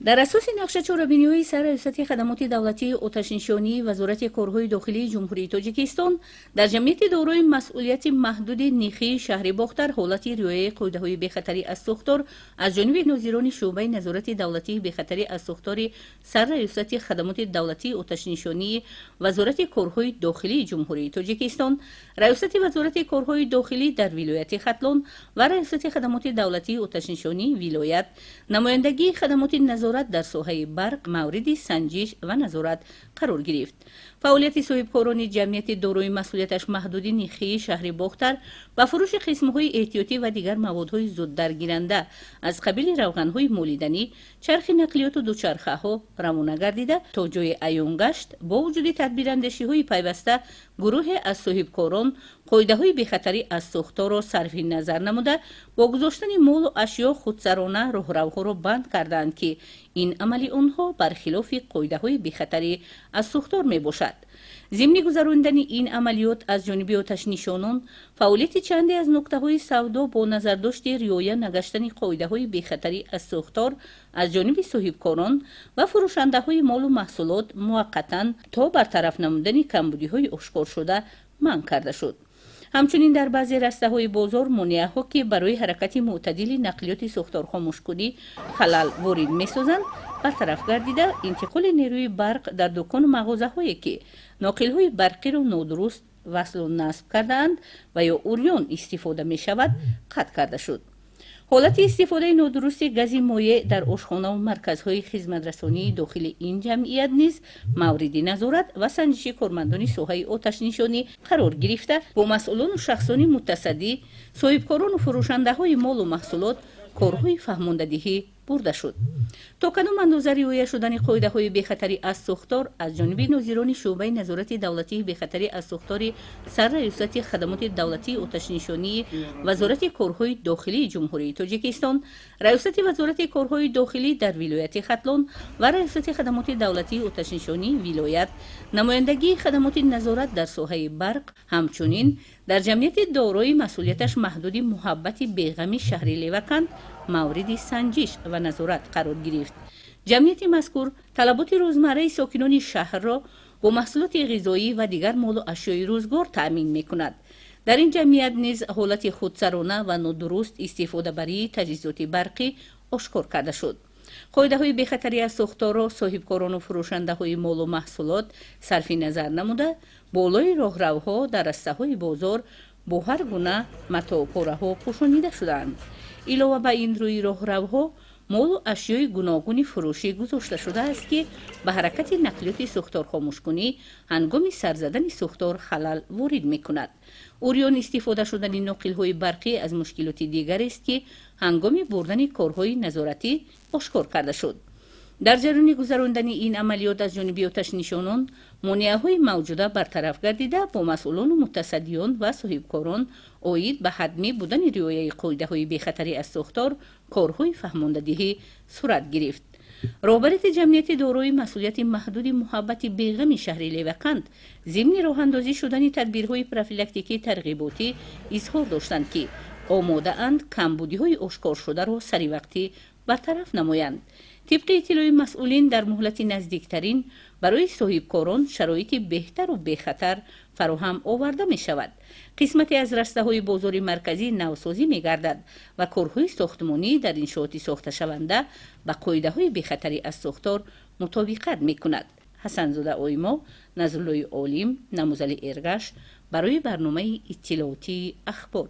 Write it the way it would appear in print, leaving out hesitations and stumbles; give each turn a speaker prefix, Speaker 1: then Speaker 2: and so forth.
Speaker 1: Дар асоси нақша чорабиниҳои Сарраёсати хадамоти давлатии оташнишонии Вазорати корҳои дохилии Ҷумҳурии Тоҷикистон дар ҷамъияти дорои масъулияти маҳдуди Нихии шаҳри Бохтар ҳолати риояи қоидаҳои бехатарӣ аз сӯхтор аз ҷониби нозирони шӯъбаи назорати давлатии бехатарӣ аз сӯхтори Сарраёсати хадамоти давлатии оташнишонии Вазорати корҳои дохилии Ҷумҳурии Тоҷикистон, Раёсати Вазорати корҳои дохилӣ дар вилояти Хатлон ва Раёсати хадамоти давлатии оташнишонии вилоят, намояндагии хадамоти назорат дар соҳаи барқ мавриди санҷиш ва назорат қарор гирифт. Фаъолияти соҳибкорони ҷамъияти дорои масъулияташ маҳдуди Нихии шаҳри Бохтар ба фурӯши қисмҳои эҳтиётӣ ва дигар маводҳои зуддаргиранда аз қабили равғанҳои молиданӣ, чархи нақлиёту дучархаҳо равона гардида, то ҷои аён гашт, бо вуҷуди тадбирандешиҳои пайваста, гурӯҳе аз соҳибкорон қоидаҳои бехатарӣ аз сӯхторро сарфи назар намуда, бо гузоштани молу ашё худсарона роҳравҳоро банд кардаанд, ки ин амали онҳо бар хилофи қоидаҳои бехатарӣ аз сӯхтор мебошад. Зимни гузарондани ин амалиёт аз ҷониби оташнишонон, фаъолияти чанде аз нуқтаҳои савдо бо назардошти риоя нагаштани қоидаҳои бехатарӣ аз сӯхтор аз ҷониби соҳибкорон ва фурӯшандаҳои молу маҳсулот муваққатан то бартараф намудани камбудиҳои ошкоршуда манъ карда шуд. Ҳамчунин дар баъзе растаҳои бозор монеаҳо, ки барои ҳаракати мӯътадили нақлиёти сӯхторхомӯшкунӣ халал ворид месозанд, бартараф гардида, интиқоли нерӯи барқ дар дукону мағозаҳое, ки ноқилҳои барқиро нодуруст васлу насб кардаанд ва ё урён истифода мешавад, қатъ карда шуд. Ҳолати истифодаи нодурусти гази моеъ дар ошхонаву марказҳои хизматрасонии дохили ин ҷамъият низ мавриди назорат ва санҷиши кормандони соҳаи оташнишонӣ қарор гирифта, бо масъулону шахсони мутасаддӣ, соҳибкорону фурӯшандаҳои молу маҳсулот корҳои фаҳмондадиҳӣ бурда шуд. То кадом андоза риоя шудани қоидаҳои бехатарӣ аз сӯхтор аз ҷониби нозирони шӯъбаи назорати давлатии бехатарӣ аз сӯхтори Сарраёсати хадамоти давлатии оташнишонии Вазорати корҳои дохилии Ҷумҳурии Тоҷикистон, Раёсати Вазорати корҳои дохилӣ дар вилояти Хатлон ва Раёсати хадамоти давлатии оташнишонии вилоят, намояндагии хадамоти назорат дар соҳаи барқ, ҳамчунин дар ҷамъияти дорои масъулияташ маҳдуди Муҳаббати беғами шаҳри Леваканд мавриди санҷиш ва назорат қарор гирифт. Ҷамъияти мазкур талаботи рӯзмарраи сокинони шаҳрро бо маҳсулоти ғизоӣ ва дигар молу ашёи рӯзгор таъмин мекунад. Дар ин ҷамъият низ ҳолати худсарона ва нодуруст истифодабарии таҷҳизоти барқӣ ошкор карда шуд. Қоидаҳои бехатарӣ аз сӯхторро соҳибкорону фурӯшандаҳои молу маҳсулот сарфи назар намуда, болои роҳравҳо дар растаҳои бозор бо ҳар гуна матоъпораҳо пӯшонида шудаанд. Илова ба ин, рӯи роҳравҳо молу ашёи гуногуни фурӯшӣ гузошта шудааст, ки ба ҳаракати нақлиёти сӯхторхомӯшкунӣ ҳангоми сар задани сӯхтор халал ворид мекунад. Урён истифода шудани ноқилҳои барқӣ аз мушкилоти дигарест, ки ҳангоми бурдани корҳои назоратӣ ошкор карда шуд. Дар ҷараёни гузарондани ин амалиёт аз ҷониби оташнишонон монеаҳои мавҷуда бартараф гардида, бо масъулону мутасаддиён ва соҳибкорон оид ба ҳатмӣ будани риояи қоидаҳои бехатарӣ аз сӯхтор корҳои фаҳмондадиҳӣ сурат гирифт. Роҳбарияти ҷамъияти дорои масъулияти маҳдуди Муҳаббати беғами шаҳри Леваканд зимни роҳандозӣ шудани тадбирҳои профилактикӣ тарғиботӣ изҳор доштанд, ки омодаанд камбудиҳои ошкоршударо саривақтӣ бартараф намоянд. Тибқи иттилои масъулин, дар муҳлати наздиктарин барои соҳибкорон шароити беҳтару бехатар фароҳам оварда мешавад. Қисмате аз растаҳои бозори марказӣ навсозӣ мегардад ва корҳои сохтмонӣ дар иншооти сохташаванда ба қоидаҳои бехатарӣ аз сӯхтор мутобиқат мекунад. Ҳасанзода Оймо, Назруллои Олим, Намузали Эргаш барои барномаи иттилоотии Ахбор.